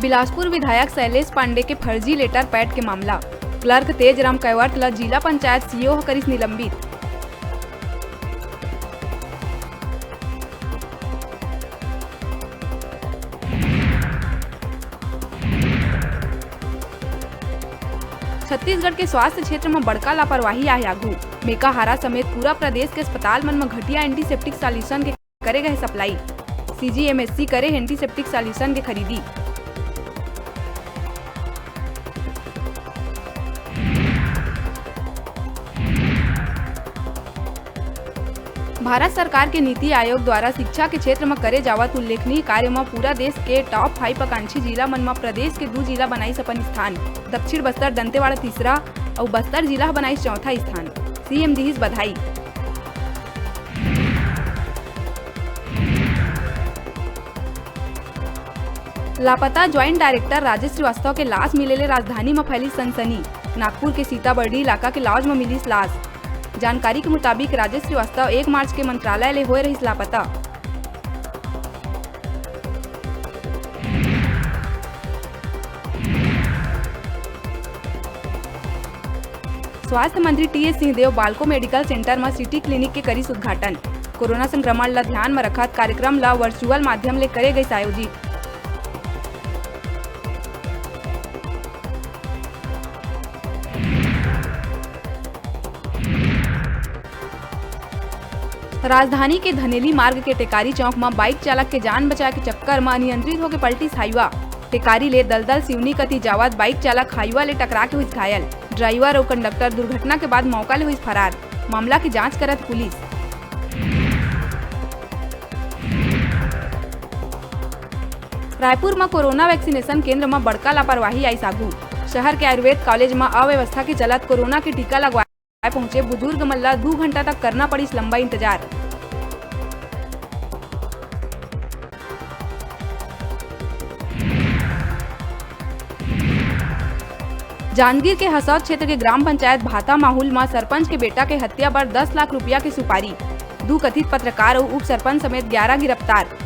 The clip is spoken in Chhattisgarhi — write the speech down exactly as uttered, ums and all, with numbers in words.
बिलासपुर विधायक शैलेश पांडे के फर्जी लेटर पैड के मामला, क्लर्क तेज राम कैवर्त ल जिला पंचायत सीईओ ह करिस निलंबित। छत्तीसगढ़ के स्वास्थ्य क्षेत्र म बड़का लापरवाही आए आगू। मेकाहारा समेत पूरा प्रदेश के अस्पताल मन म घटिया एंटीसेप्टिक सॉल्यूशन के करे गए सप्लाई। सीजीएमएससी करे एंटीसेप्टिक सॉल्यूशन के खरीदी। भारत सरकार के नीति आयोग द्वारा शिक्षा के क्षेत्र म करे जावत उल्लेखनीय कार्य म पूरा देश के टॉप फाइव आकांक्षी जिला मन म प्रदेश के दू जिला बनाइस अपन स्थान। दक्षिण बस्तर दंतेवाड़ा तीसरा अउ बस्तर जिला ह बनाइस चौथा स्थान। सीएम दिहिस बधाई। लापता ज्वाइंट डायरेक्टर राजेश श्रीवास्तव के लाश मिले ले राजधानी म फैली सनसनी। नागपुर के सीताबर्डी इलाका के लॉज म मिलिस लाश। जानकारी के मुताबिक, राजेश श्रीवास्तव एक मार्च के मंत्रालय ले होए रहिस लापता। स्वास्थ्य मंत्री टीएस सिंहदेव बालको मेडिकल सेंटर म सिटी क्लिनिक के करिस उद्घाटन। कोरोना संक्रमण ल ध्यान म रखत कार्यक्रम ल वर्चुअल माध्यम ले करे गइस आयोजित। राजधानी के धनेली मार्ग के टेकारी चौक म बाइक चालक के जान बचाए के चक्कर म अनियंत्रित होके पलटिस हाईवा। टेकारी ले दलदल सिवनी कति जावत बाइक चालक हाईवा ले टकरा के होइस घायल। ड्राइवर अउ कंडक्टर दुर्घटना के बाद मौका ले होइस फरार। मामला के जांच करत पुलिस। रायपुर म कोरोना वैक्सीनेशन केंद्र म बड़का लापरवाही आइस आगू। शहर के आयुर्वेद कॉलेज म अव्यवस्था के चलत कोरोना के टीका लगवाए पहुंचे बुजुर्ग मन ल दू घंटा तक करना पड़िस लंबा इंतजार। जांजगीर के हसौद क्षेत्र के ग्राम पंचायत भाता माहुल म सरपंच के बेटा के हत्या बर दस लाख रुपया के सुपारी, दू कथित पत्रकार अउ उप सरपंच समेत ग्यारह गिरफ्तार।